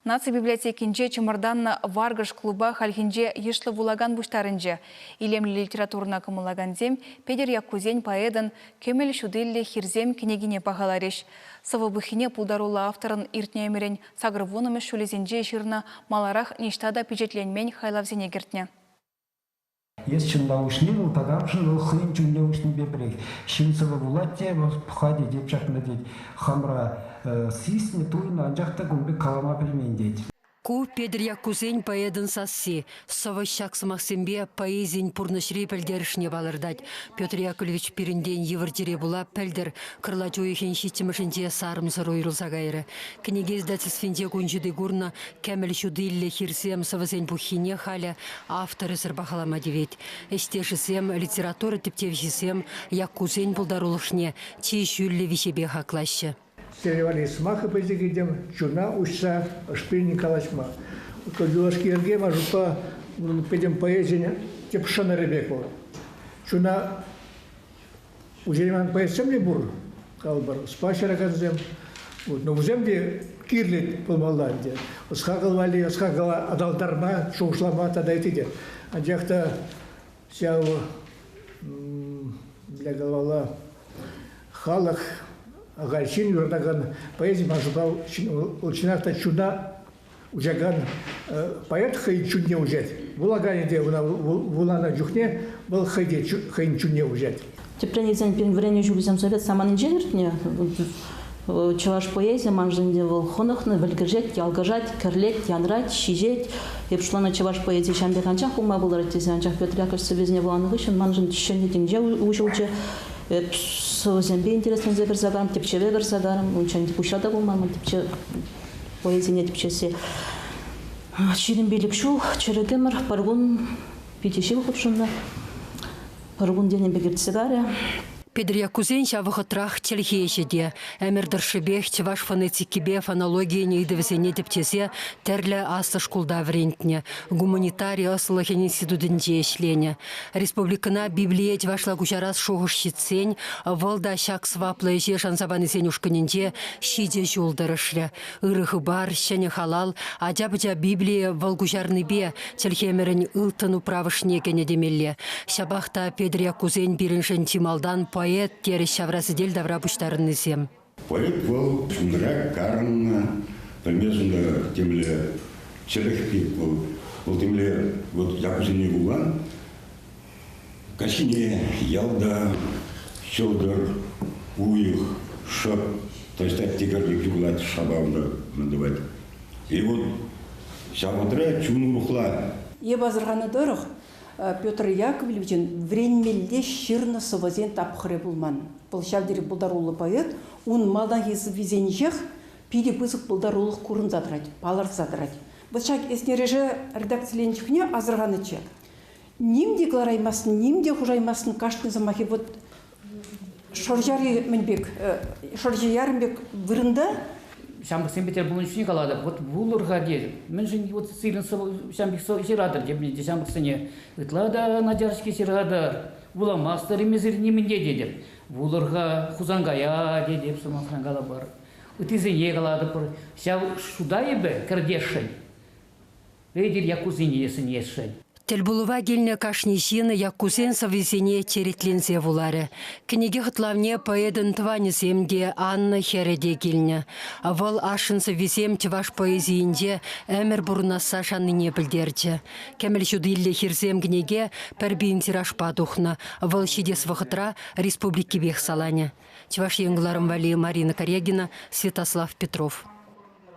Наци библиотекинче чӑмӑртаннӑ «Варкӑш» клуба хальхинче йышлӑ вулакан пуҫтарӑнчӗ. Илемлӗ литературӑна кӑмӑллакансем Петӗр Яккусен поэтӑн «Кӗмӗл ҫутиллӗ хирсем» кӗнекине пахаларӗҫ. Сӑвӑ пуххине пултаруллӑ авторӑн иртнӗ ӗмӗрӗн 80-мӗш ҫулӗсенче ҫырнӑ маларах ниҫта та пичетленмен хайлавсене кӗртнӗ. Эс чунпа уҫни вӑл такамшӑн вӑл хӑйӗн чунне уҫнипе пӗрех. Ҫын сӑвӑ вулать те вӑл пӑхать те тет ҫакна тет. Хамра сиснӗ, туйнӑ, анчах та кун пек калама пӗлмен тет. Ку Петӗр Яккусен поэтӑн сасси. Сӑвӑҫ ҫак сӑмахсемпе поэзин пурнӑҫри пӗлтерӗшне палӑртать. Петр Яковлевич пирӗнтен йывӑр чире пула пӗлтӗр кӑрлач уйӑхӗн ҫиччӗмӗшӗнче сарӑмсӑр уйрӑлса кайрӗ. Кӗнеке издательствинче кун ҫути курнӑ Кӗмӗл ҫутиллӗ хирсем сӑвӑсен пуххине халӗ авторӗсӗр пахалама тивет. Ӗҫтешӗсем, литература тӗпчевҫисем Яккусен пултарулӑхне чи ҫӳллӗ виҫепе хаклаҫҫӗ. Сергей сӑмахӗ пӗчӗк этем чуна уҫса ӑшпиллӗн калаҫма. Юлашки йӗрке ман шутпа пӗтӗм поэзин тӗп шӑнӑрӗ пек вӑл. Чуна уҫайман поэтсем те пур, калӑпӑр, ӑспа ҫыракансем. Вот, но вӗсем те кирлӗ пулмалла ӗнтӗ. Ӑс-хакӑл валли ӑс-хакӑла аталантарма, шухӑшлама тата ытти те. Анчах та ҫав для калавала халӑх ахаль ҫын юратакан поэзи ман шутпа вӑл чӑнах та чуна уҫакан поэт хӑй чунне уҫать. Вулаканӗ те ӑна вуланӑ чухне вӑл хӑй те хӑйӗн чунне уҫать. Тӗпрен илсен пирӗн вӗренӳ ҫулӗсем совет саманинче иртнӗ. Чӑваш поэзийӗ маншӑн ӗнтӗ вӑл хӑнӑхнӑ, вӗлкӗшет, ялкӑшать, кӗрлет, янрать, ҫиҫет. Эп шутланӑ чӑваш поэзийӗ ҫавӑн пек анчах пулма пултарать тесе, анчах Петр Яковлевич сӑввисене вуланӑ хыҫҫӑн маншӑн ҫӗнӗ тӗнче уҫӑлчӗ. Эп сӑвӑсемпе интересленсе кӗрсе карӑм, тӗпчеве кӗрсе карӑм. Унччен пуҫра та пулман ман тӗпчев поэзине тӗпчесе. 25 ҫул чӗрӗк ӗмӗр пӗр кун питӗ ҫывӑх хутшӑннӑ. Пӗр кун тенӗ пек иртсе карӗ. Петӗр Яккусен ҫав вӑхӑтрах чӗлхеҫӗ те. Ӗмӗр тӑршшӗпех чӑваш фонетикипе фонологийӗн ыйтӑвӗсене тӗпчесе тӗрлӗ аслӑ шкулта вӗрентнӗ, гуманитари ӑслӑлӑхӗн институтӗнче ӗҫленӗ. Республикӑна Библие чӑвашла куҫарас шухӑш ҫитсен вӑл та ҫак сӑваплӑ ӗҫе шанса панисен ушкӑнӗнче ҫичӗ ҫул тӑрӑшрӗ. Ырӑ хыпар, ҫӗнӗ халал, ача-пӑча Библийӗ вӑл куҫарнипе чӗлхемӗрӗн ылтӑн управӑшне кӗнӗ темелле. Ҫапах та Петӗр Яккусен пирӗншӗн чи малтан поэт терӗҫ ҫавра сӗтел тавра пуҫтарӑннисем. Поэт вӑл чунра карӑннӑ, пӗлмесӗр темле чӗлӗх пек вӑл. Вӑл темле вот Яккусене вулан каҫхине ялта ҫӑлтӑр, уйӑх, шӑп, таҫта текӗрлӗх юрлать, шапа унта мӗн тӑвать. И вот ҫав вӑхӑтра чун урӑхла. Эп асӑрханӑ тӑрӑх, Петр Яковлевичӑн вӗренмелле ҫырнӑ сӑвӑсен тапхӑрӗ пулман. Вӑл ҫав тери пултаруллӑ поэт. Ун малтанхи сӑввисенчех питӗ пысӑк пултарулӑх курӑнса тӑрать, палӑрса тӑрать. Вӑт ҫак эснереше редакциленӗ чухне асӑрханӑччӗ. Ним те кӑлараймастӑн, ним те хушаймастӑн кашни сӑмахӗ вот шӑрҫари мӗн пек, шӑрҫа ярӑм пек вырӑнта. Ҫамрӑксемпе тӗл пулнӑ чухне калатӑп, вот вулӑр-ха тетӗп. Мӗншӗн вот сирӗн ҫам пек ҫыратӑр тепне те ҫамрӑксене. Ытла та начар-ҫке ҫыратӑр, вуламастӑр-им эсир нимӗн те тетӗп. Вулӑр-ха Хусанкая тетӗп, сӑмахран калӑпӑр. Ыттисене калатӑпӑр. Ҫав шута эпӗ кӗртесшӗн. Петӗр Яккусене сӗнесшӗн. Тӗлпулӑва килнӗ кашни ҫын Яккусен сӑввисене черетленсе вуларӗ. Кӗнеке хӑтлавне поэтӑн тӑванӗсем те, Анна хӗрӗ те килнӗ. Вӑл ашшӗн сӑввисем чӑваш поэзийӗнче ӗмӗр пурӑнасса шаннине пӗлтерчӗ. Кӗмӗл ҫутиллӗ хирсем кӗнеке пӗр пин тиражпа тухнӑ. Вӑл ҫитес вӑхӑтра республикипех саланӗ. Чӑваш Ен кӑларӑм валли Марина Карягина, Святослав Петров.